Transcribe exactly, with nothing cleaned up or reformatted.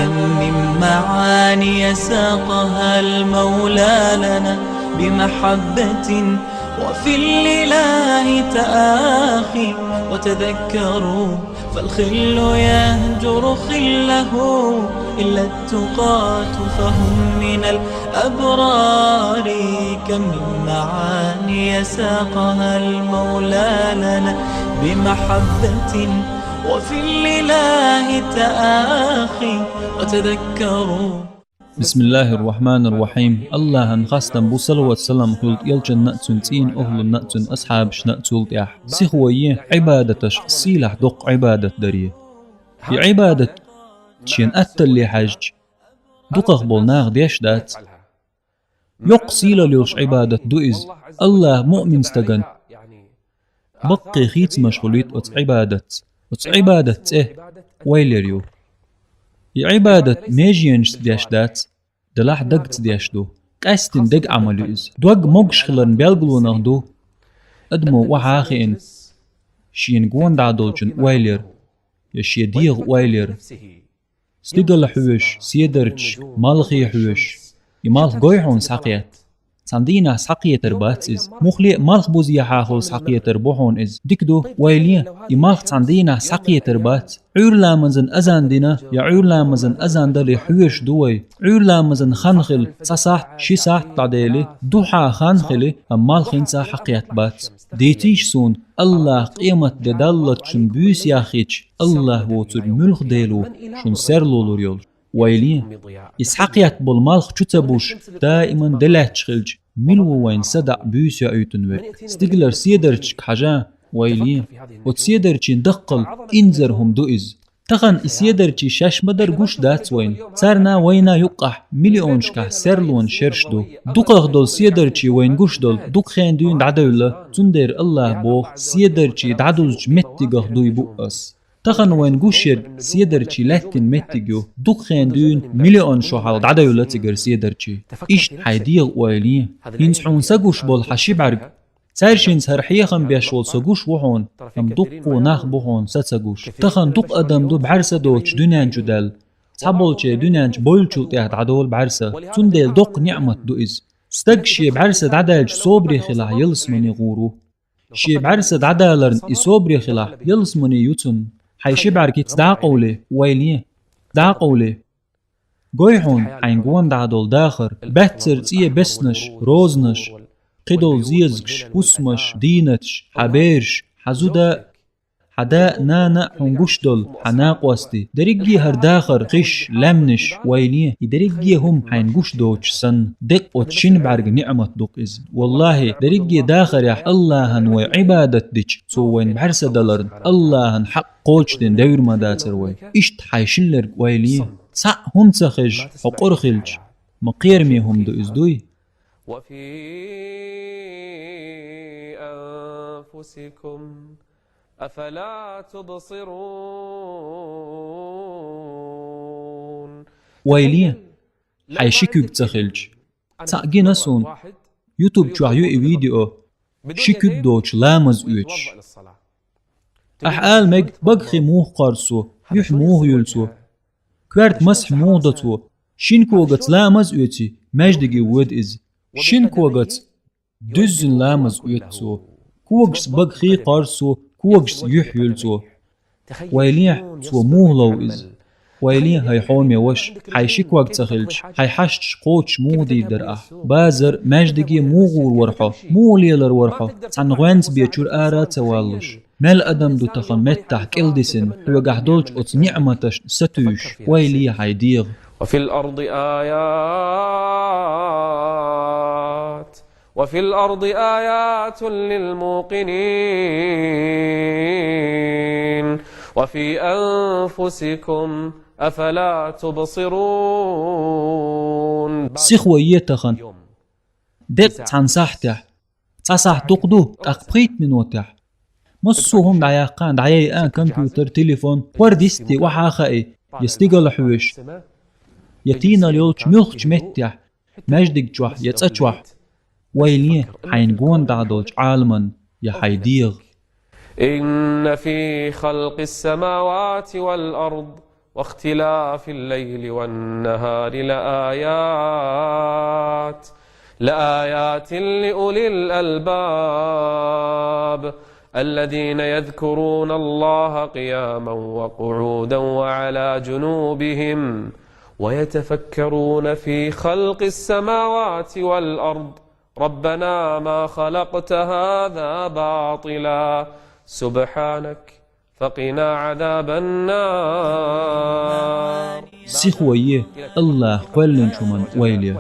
من معاني ساقها المولى لنا بمحبة، وفي الإله تآخي. وتذكروا فالخل يهجر خله إلا التقاة فهم من الأبرار. كم من معاني ساقها المولى لنا بمحبة، وفي الإله تآخي. وتذكروا. بسم الله الرحمن الرحيم. Аллахьан хастам бу, салават-салам хуьлда элчанна а, цуьнан цӀийнан охӀланна а, цуьнан асхьабашна а цул тӀаьхьа. Сиха вай е Ӏибадаташка сийлахь доккха Ӏибадат даре. И Ӏибадат шена атталле хьаьжча, дукхах болу наха деш дац. Йоккха сийлалла йолуш Ӏибадат ду иза. Аллахьа муъмин стагана баккхий хийцамаш хуьлуьйту оцу Ӏибадатца. Оцу Ӏибадат цӀе ойла яр ю. И Ӏибадат меженашца деш дац, делахь дагца деш ду. Къаьстина дега Ӏамал ю иза. Дог могуш хиларна белгалонех ду: адамо охьа а хиъна, шена гонахь долчунна ойла яр, я шен дегӀан ойла яр. Стигала хьоьжуш, седарчаш, малхе хьоьжуш. И малх гой хьуна схьакхетта? Цхьана дийнахь схьакхетар бац иза. Муххале а малх бузехьа хуьлу схьакхетар бу хьуна иза. Дика ду, ойла е, и малх цхьана дийнахь схьакхетар бац. Ӏуьйра ламазан азан дина, я Ӏуьйра ламазан азан дале хьоьжуш ду вай. Ӏуьйра ламазан хан хила, цхьа сахьт, ши сахьт дӀадели, духьа хан хили, амма малх хӀинца а схьакхетта бац. Дийцийша суна, Аллахь къематде даллалц шуна буьйса яхйича, Аллахь воцург муьлха Дела ву шуна серло лур йолуш? Ойла е, и схьакхетта болу малх чу ца буш, даиман де лаьтташ хилча, мила ву вайна садаӀа буьйса йоуьйтун верг? Стигалара седарчашка хьажа, ойла е, оцу седарчийн даккхал инзара хӀума ду иза. Тахана и седарчий шаьш ма-дарра гуш дац вайна. Царна а, вайна а юккъехь миллионашкахь серлонан шераш ду. Дукхах долу седарчий вайна гуш долу дукха хенан дуьйна дӀадевлла, цундела Аллахь боху, седарчий дӀадузучу меттигах дуй бу ас. Тахана вайна гуш ерг седарчий лаьттина меттиг ю. Дукха хенан дуьйна миллион шо хьалха дӀадевлла цигара седарчий. Иштта хьайн дегӀан ойла е. ХӀинца хьуна са гуш болу хьан ши бӀаьрг, цаьршинца хӀара хьехам беш волу со гуш ву хьуна, амма дуккха а нах бу хьуна са ца гуш. Тахана дукха адам ду бӀаьрса доцуш дуьнен чу даьлла. Цхьаболчеран дуьнен чу бевллачул тӀаьхьа дӀадолу бӀаьрса. Цундела доккха ниӀмат ду иза. Стаг шен бӀаьрса дӀадаьлча собаре хилахь ялсамане гӀур ву. Шен бӀаьрса дӀадаларна и собаре хилахь ялсамане ю цунна. Хьайн ши бӀаьрг хӀинца дӀакъовле, ойла е, дӀакъовле. Гой хьуна хьайн гонахь долу дахар: баьццара цӀен беснаш, розанаш, кхидолу зезагаш, хӀусамаш, дийнаташ, хьан бераш, хьан зуда, хьан да а, нана а, хьуна гуш долу хьан накъостий. Дерриге а хӀара дахар, хиш, лаьмнаш, ойла е, и дерриге а хӀума хьайна гуш доцуш санна, деккъа оцу шина бӀаьрган ниӀмат ду-кх иза. Валлахьи, дерриге а дахарехь Аллахьан вай Ӏибадат дича, Цо вайна бӀаьрса даларна, Аллахьан хьакъ кхочушдина девр ма дацара вай. Иштта хьайн шиннарг ойла е. Цхьаъ хӀума ца хезаш хьо къора хилча, ма кхераме хӀума ду иза, дуй? وفي أنفسكم أفلا تبصرون. Ойла е, хьайн ши куьг ца хилча. Цхьаъ гина суна, YouTube чохь ю и видео, ши куьг доцуш ламаз оьцуш. Ахьа ала мега, багахий муха кхорзу цо, юьхь муха юьллу цо, коьрта масхь муха до цо? Шина когаца ламаз а оьций, маьждиге воьду иза. Шина когаца дуьззина ламаз оьцу цо. Когашца багахий кхорзу цо, когашца юьхь юьллу цо. Ойла е, цо муха лов иза? Ойла е, хӀай хьоме ваша, хьайн ши ког ца хилча, хьайн хьашташ кхочуш муха дийр дара ахь? Базар, маьждиге муха гӀур вара хьо? Муха лелар вара хьо, цхьана гӀоьнца бен чуьра ара а ца валлуш? Мел адам ду тахана меттахь кӀелдисина, хьоьгахь долчу оцу ниӀматашна сатуьйсуш? Ойла е хьайн дегӀан. وفي الأرض آيات، وفي الأرض آيات للموقنين، وفي أنفسكم أفلا تبصرون. Сиха вай е тахана. Деккъа цхьана сахьтехь. Цхьа сахьт дукха ду, тӀаккха пхийтта минотехь. Массо а хӀума дӀаяьккха, дӀаяйа, компьютер, телефон, хӀора дисте охьа а хаий, я стигала хьоьжуш, я тийналла йолчу муьлххачу меттехь, маьждиг чохь я цӀа чохь. Ойла е хьайна гонахь долчу Ӏаламан я хьайн дегӀан. إن في خلق السماوات والأرض واختلاف الليل والنهار لآيات، لآيات لأولي الألباب، الذين يذكرون الله قياما وقعودا وعلى جنوبهم، ويتفكرون في خلق السماوات والأرض، ربنا ما خلقت هذا باطلا، سبحانك، فقنا عذاب النار. Сихвойи Аллах кхоьллинчу хӀуманна ойла е.